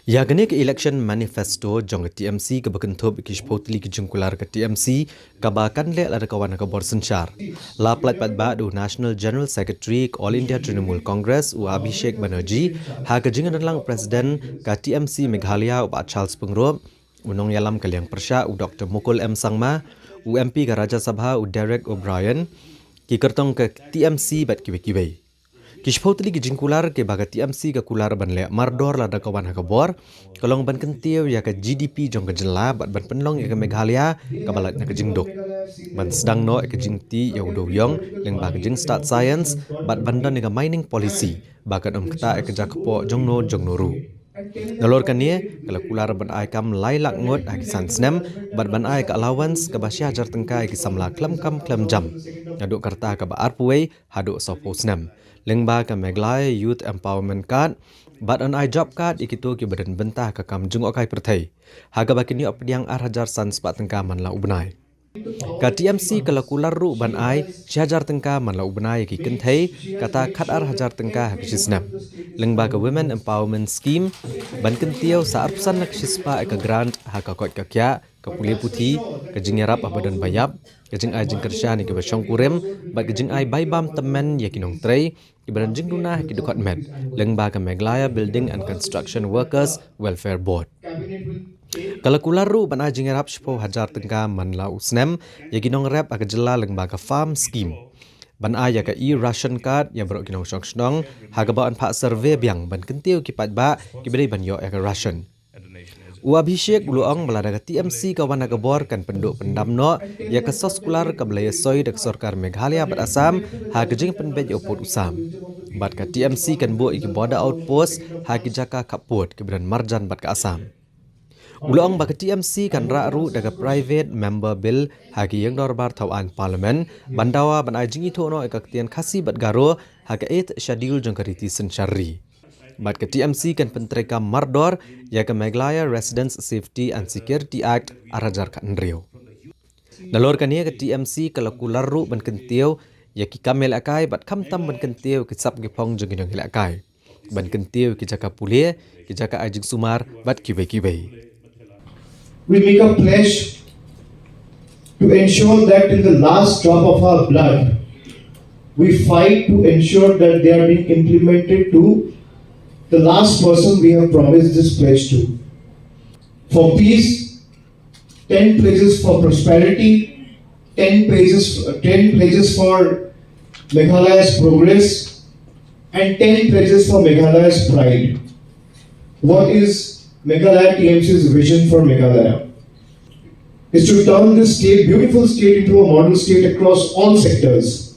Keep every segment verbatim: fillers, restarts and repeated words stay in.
Ïa kane ka election manifesto jong ka T M C kaba kynthup ïa ki shiphew tylli ki jingkular ka T M C kaba kan leh lada ka wan ha ka bor synshar, la pynlait paidbah da u National General Secretary ka All India Trinamool Congress, u Abhishek Banerjee, ha ka jingïadonlang u President ka T M C Meghalaya, u Bah Charles Pyngrope, u nongïalam ka liang pyrshah, u Doktor Mukul M Sangma, u M P ka Rajya Sabha, u Derek O'Brien, ki kyrtong ka T M C bad kiwei kiwei. Ki shiphew tylli ki jingkular kiba ka T M C ka kular ban leh mardor lada ka wan ha ka bor, ka long ban kyntiew ïa ka G D P jong ka jylla bad ban pynlong ïa ka Meghalaya kaba lait na ka jingduk, ban sdang noh ïa ka jingtih ïa u dewïong lyngba ka jingstad science bad ban don ïa ka mining policy ba kan ym ktah ïa ka jaka kpoh jongno jongno ruh. Nalor kane, ka la kular ban ai kam lai lak ngut ha ki san snem bad ban ai ka allowance kaba shi hajar tyngka ïa ki samla khlem kam khlem jam, naduh ka rta kaba arphew wei haduh sawphew snem, lyngba ka Meghalaya Youth Empowerment Card, bad yn ai job card ïa kito kiba don bynta ha ka kam jngohkai pyrthei, ha kaba kin ïoh pdiang ar hajar san spah tyngka man la u bnai. Ka T M C ka la kular ruh ban ai shi hajar tyngka man la u bnai ïa ki kynthei, kata khatar hajar tyngka ha ka shi snem, lyngba ka Women Empowerment Scheme, ban kyntiew sa arphew san na ka shi spah ïa ka grant ha ka koit ka khiah, ka pule puthi, ka jingïarap haba don ba ïap, ka jingai jingkyrshan ïa kiba shongkurim, bad ka jingai bai bam tymmen ïa ki nongtrei kiba don jingduna ha ki dkhot met, lyngba ka Meghalaya Building and Construction Workers Welfare Board. Ka la kular ruh ban ai jingïarap shiphew hajar tyngka man la u snem ïa ki nongrep ha ka jylla lyngba ka Farm Scheme, ban ai ïa ka e-ration card ïa baroh ki nongshong shnong, ha kaba yn phah survey biang ban kyntiew ki paidbah kiba dei ban ïoh ïa ka ration. U Abhishek u la ong ba lada ka T M C ka wan ha ka bor kan pynduh pyndam noh ïa ka sos kular kaba la ïasoi da ka sorkar Meghalaya bad Assam ha ka jingpynbeit ïa u pud u sam, bad ka T M C kan buh ïa ki border outpost ha ki jaka khappud kiba don marjan bad ka Assam. U la ong ba ka T M C kan rah ruh da ka Private Member Bill ha ki ïing dorbar thaw aiñ Parliament, ban dawa ban ai jingithuh noh ïa ka ktien Khasi bad Garo ha ka Eighth Schedule jong ka riti synshar ri. Bad ka T M C kan pyntreikam mardor ïa ka Meghalaya Residents Safety and Security Act ar hajar khathynriew. Nalor kane, ka T M C ka la kular ruh ban kyntiew ïa ki kam ïalehkai bad khamtam ban kyntiew ïa ki sap ki phong jong ki nongïalehkai, ban kyntiew ïa ki jaka pule, ki jaka ai jingsumar bad kiwei kiwei. We make a pledge to ensure that till the last drop of our blood, we fight to ensure that they are being implemented to the last person we have promised this pledge to. For peace, ten pledges for prosperity, ten pledges, ten pledges for Meghalaya's progress, and ten pledges for Meghalaya's pride. What is Meghalaya T M C's vision for Meghalaya? Is to turn this state, beautiful state, into a model state across all sectors.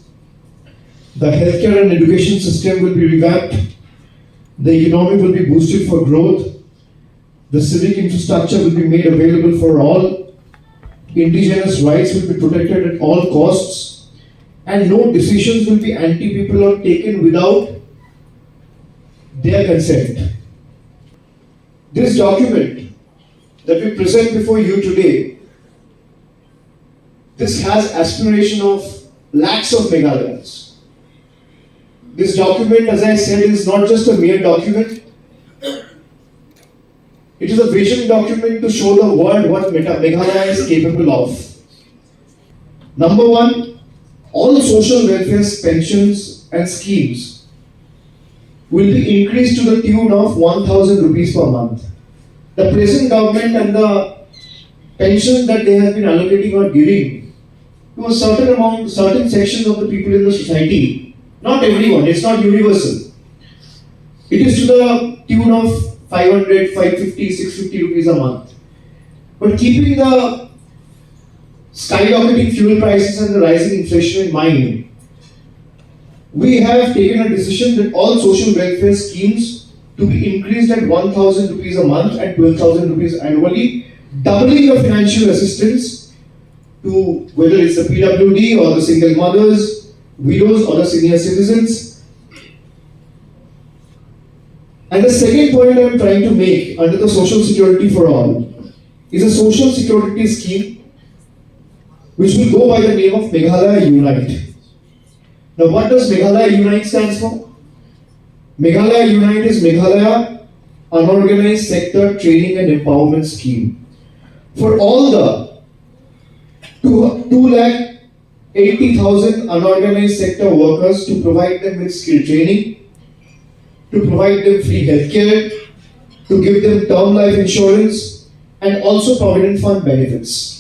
The healthcare and education system will be revamped. The economy will be boosted for growth. The civic infrastructure will be made available for all. Indigenous rights will be protected at all costs. And no decisions will be anti people or taken without their consent. This document that we present before you today, this has aspiration of lakhs of Meghalayas. This document, as I said, is not just a mere document. It is a vision document to show the world what Meta- Meghalaya is capable of. Number one, all social welfare pensions and schemes will be increased to the tune of one thousand rupees per month. The present government and the pension that they have been allocating or giving to a certain amount, certain sections of the people in the society, not everyone, it's not universal. It is to the tune of five hundred, five fifty, six fifty rupees a month. But keeping the skyrocketing fuel prices and the rising inflation in mind, we have taken a decision that all social welfare schemes to be increased at one thousand rupees a month and twelve thousand rupees annually, doubling the financial assistance to whether it's the P W D or the single mothers, widows or the senior citizens. And the second point I'm trying to make under the Social Security for All is a social security scheme which will go by the name of Meghalaya Unite. Now, what does Meghalaya Unite stands for? Meghalaya Unite is Meghalaya unorganized sector training and empowerment scheme for all the two, two lakh eighty thousand unorganized sector workers to provide them with skill training, to provide them free healthcare, to give them term life insurance, and also provident fund benefits.